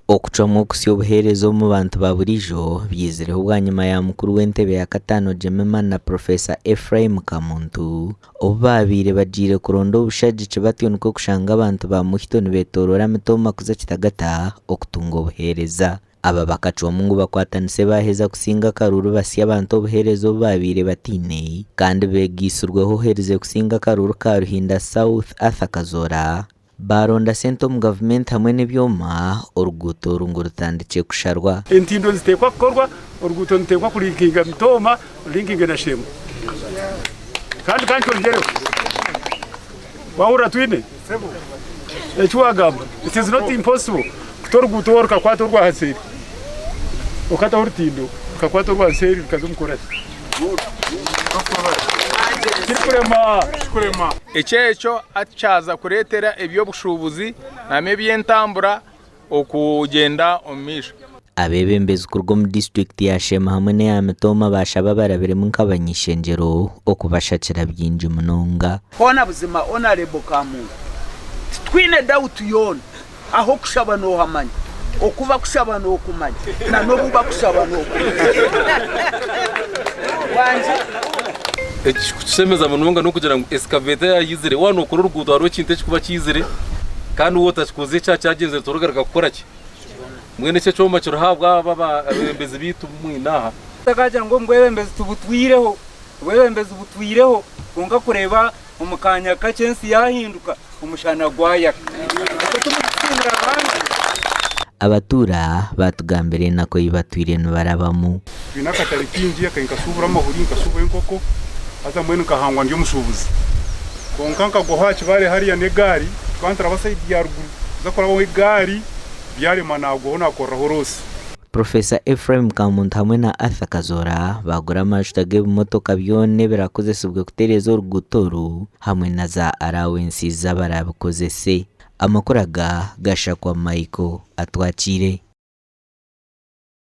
Okucwamu okusya obuheereza omu bantu ba buriijo byizireho bwanyima ya mukuru w'entebe ya kataano Jemima na Professor Ephraim Kamuntu obu baabaire bagiire kuronda obushagiki batyo nikwo kushanga abantu ba Muhito nibetoroora Mitooma kuza Kitagata okutunga obuheereza. Aba bakacwamu ngu bakwatanise baaheza kusinga akaruuru basye abantu obuheereza obu baabaire bataine kandi beegaitsirweho oherize kusinga akaruuru ka Ruhinda South Arthur Kazoora Baaronda sente omu gavumenti hamwe n'ebyoma, oruguuto oru ngu rutandikye kusharwa. Entindo niziteekwa kukorwa, oruguuto niruteekwa kulinkinga Mitooma rulinkinge na Sheema. Kandi ka nkyongyereho, wahurira Twine eki wagamba, it is not impossible kuta oruguuto waaba rukakwata orwa nseeri, okataho orutindo rukakwata orwa nseeri rukaza omu korasi. Kirikurema. Eki ekyo hati kyaza kureetera eby'obushuubuzi n'eby'entambura okugyenda omu maisho. Abeebembezi kuruga omu disiturikiti ya Sheema hamwe n'eya Mitooma baashaba abarabiremu nk'abany'ishengyero okubashakira bingi munonga. Hoona buzima Honourable Kamuntu titwine doubt yoona Ah'okushaba noohamanya, oku bakushaba nookumanya, na n'obu bakushaba nookumanya. Wangi. Ekirikutushemeza munonga n'okugira ngu excavator yaaba yaizire, waaba nookora oruguuto hariho ekintu ekirikuba kiizire kandi waaba otakikoze eki kyagyenzire torikugaruka kukora ki? Mbwenu eki ekyoma kiriho ahabw'aba abeebembezi baitu abu mwine aha. Takagira ngu omu bwebembezi tubutwireho, obwebembezi butwireho kwonka kureeba Omu kaanya kakye ensi yaahinduka, omushana gwayaka. Nikwo tumurikusiimira Ruhanga. Abatuura baatugambira enaku ei batwire nibarabamu. Twine akatare kaingi aka nkashuubura amahuri, nkashuubura enkoko haza mbwenu nkahangwa ndi omushuubuzi. Kwonka nkagwaho aha kibaare hariya n'egaari, tukaba nituraba sayidi ya ruguru kuza kurabaho egaari byarema naagwaho naakoreraho roosi. Professor Ephraim Kamuntu hamwe na Arthur Kazoora baagura amajuta g'ebimotoka byona ebirakozesibwe kutereeza oruguuto oru hamwe na za allowance z'abarabikozese. Amakuru aga gashakwa Michael Atwakiire.